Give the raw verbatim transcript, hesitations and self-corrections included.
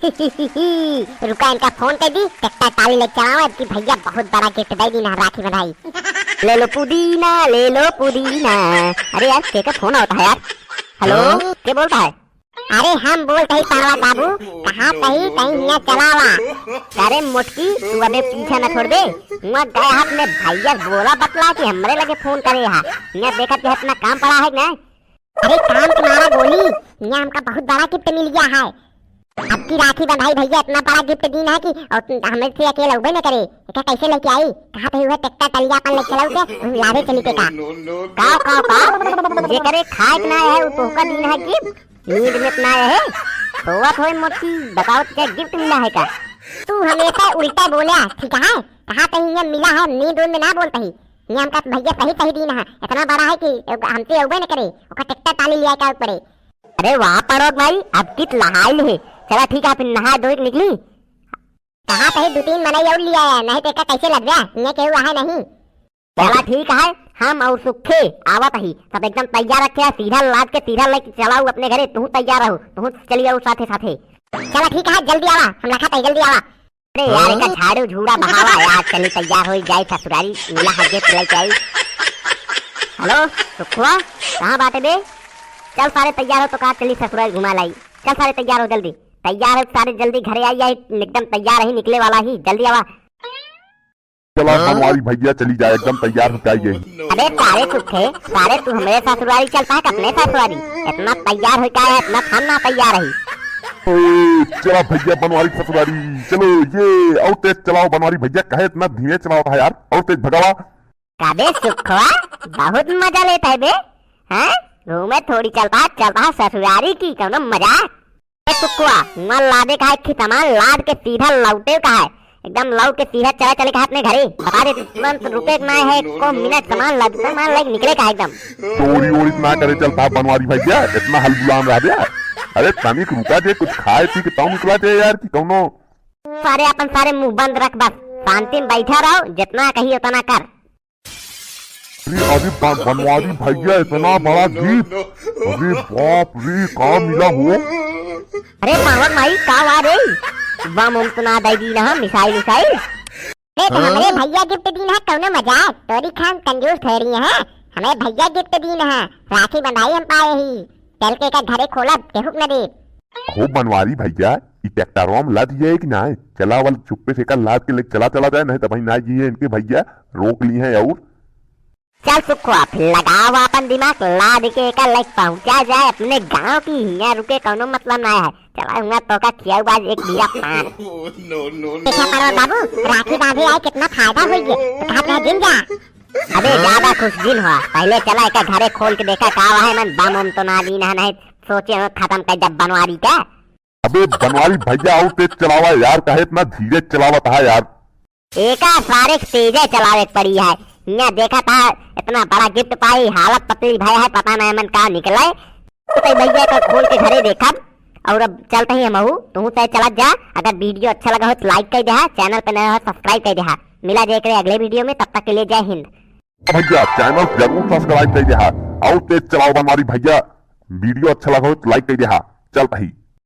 रुका, इनका फोन कर दी, ट्रैक्टर टाली लेके चलावा, इनकी भैया बहुत बड़ा गिफ्ट दे दी ना राखी बंधाई। ले लो पुदीना, ले लो पुदीना। अरे यार, के का फोन आवत है यार? हेलो, हाँ? के बोलत है? अरे हम बोलत ही पड़वा बाबू, कहाँ तही तही हियाँ चलावा। अरे मोटकी, तू अबे पीछे न छोड़ दे। हुआँ गए हाथ में भैया बोला बतला कि हमरे लगे फोन करे हा। हियाँ देखत के इतना काम पड़ा है ना। अरे काम तुम्हारा बोली, हियाँ हमका बहुत बड़ा गिफ्ट मिल गया है। अब की राखी बंधाई भैया, इतना बड़ा गिफ्ट दीन है कि और तुम हमें से अकेले उबे न करे। एका कैसे लेके आई? कहाँ तही हुआ ट्रैक्टर टलिया अपन लेके चलाऊ के, हम लावे चली के का? का, का, का? जेकरे खाए के ना है, वो तोहका दीन है गिफ्ट? नींद में ना है? सोवत होए मोटकी, बताओ क्या गिफ्ट मिला है का? तू हमेशा उल्टा बोला, ठीक है? कहाँ तही ये मिला है, नींद उंद ना बोलत ही। ये हमका भैया सही सही दीन है, इतना बड़ा है कि हमसे उबे न करे, ओका ट्रैक्टर टाली लिया का ऊपरे। अरे वाह पड़ोक भाई, अब कित लहाइल है। चला ठीक है, फिर नहा धोई के निकली। कहाँ तही दो तीन मनई और लिया है, नहीं तो एका कैसे लदवा, हियाँ केहू आहे नहीं। चला ठीक है, हम और सुखे आवत ही, सब एकदम तैयार रखे, सीधा लाद के सीधा लेके चलाऊ अपने घरे, तू तैयार रहो, तू चली आओ साथे साथे। चला ठीक है, जल्दी आवा, हम रखा तही, जल्दी आवा। अरे यार, हाँ? एका झाड़ू झूड़ा बहावा यार, चली तैयार होई जाई ससुरारी, मिला है गिफ्ट लेके आई। हेलो सुखवा, कहाँ बाटे बे? चल सारे तैयार हो तो का चली ससुरारी घुमा लाई। चल सारे तैयार हो जल्दी, तैयार हो सारे जल्दी घरे आई, आई एकदम तैयार ही निकले वाला ही, जल्दी आवा। चला हाँ? बनवारी भैया चली जाए, एकदम तैयार हो जाइए। अबे सारे सुखे, सारे तू हमरे ससुरारी चलता है, अपने ससुरारी? इतना तैयार हो का है, इतना हम ना तैयार है। ए, चला भैया बनवारी ससुरारी, चलो ये और तेज चलाओ बनवारी भैया, कहे इतना धीमे चलाओ था यार, और तेज भगावा। कबे सुखवा, बहुत मजा लेता है बे, हैं? घूमे थोड़ी चलता है, चलता है ससुरारी की, कौनो मजा? ए सुखवा, हुआँ लादे का है कि सामान लाद के सीधा लौटे का है, एकदम लौट के सीधा चला चले का है अपने घरे। बता दे, तुरंत रुके के ना है, एको मिनट सामान लाद, सामान लेके निकले का है एकदम। चोरी वोरी ना करे चलता बनवारी भैया, इतना हलबुलान रह गया। अरे तनिक रुका जे, कुछ खाए पी के तब निकला जे यार, कि कौनो सारे अपन सारे मुंह बंद रख, बस शांति में बैठा रहो, जितना कही उतना कर। अरे, अरे, बन-, बनवारी भैया, इतना बड़ा गिफ्ट। अरे बाप रे, का मिला हो? अरे पावन भाई, का हुआ रे? बम उम तो ना दे दी ना, मिसाइल उसाइल? अरे तो हमरे हाँ? भैया गिफ्ट दीन है, कौनो मजाक? तोरी खान कंजूस थोड़ी है, हमें भैया गिफ्ट दीन है, राखी बंधाई हम पाए ही, चल के का घरे खोलब, केहू के न देब। हो बनवारी भैया, ई ट्रैक्टरवा में लद गए कि नाय? चला वाल चुप्पे से एका लाद के लेके चला, चला जाए, नहीं तो भाई ना जी है इनके भैया, रोक ली हैं और। चल सुखवा, फिर लगावा अपन दिमाग, लाद के एका लेके पहुंचा जाए अपने गांव की, हियां रुके कौनो मतलब ना है। चला हुआ तो का खियाऊ बाज एक बीरा पान। देखा पड़वा बाबू, राखी बांधे आए कितना फायदा हो गया, तो कहा अपना जिन जा। अबे ज्यादा खुश जिन हुआ, पहले चला एका घरे खोल के देखा का है, मन बम उम तो ना दीन है, नहीं सोचे हो खत्म कर जब बनवारी का। अबे बनवारी भैया, और तेज चलावा यार, काहे इतना धीरे चलावत है यार? एका सारे तेजे चलावे के पड़ी है। हियां देखा था, इतना बड़ा गिफ्ट पाई, हालत पतली भय है, पता नहीं मन का निकले। तो भैया का खोल के घरे देखब, और अब चलते ही हमहू, तू तय चलत जा। अगर वीडियो अच्छा लगा हो तो लाइक कर देहा, चैनल पे नया हो सब्सक्राइब कर देहा। मिला जाए करे अगले वीडियो में, तब तक के लिए जय हिंद। भैया चैनल जरूर सब्सक्राइब कर देहा, और तेज चलाओ बनवारी भैया, वीडियो अच्छा लगा हो तो लाइक कर देहा। चलते ही।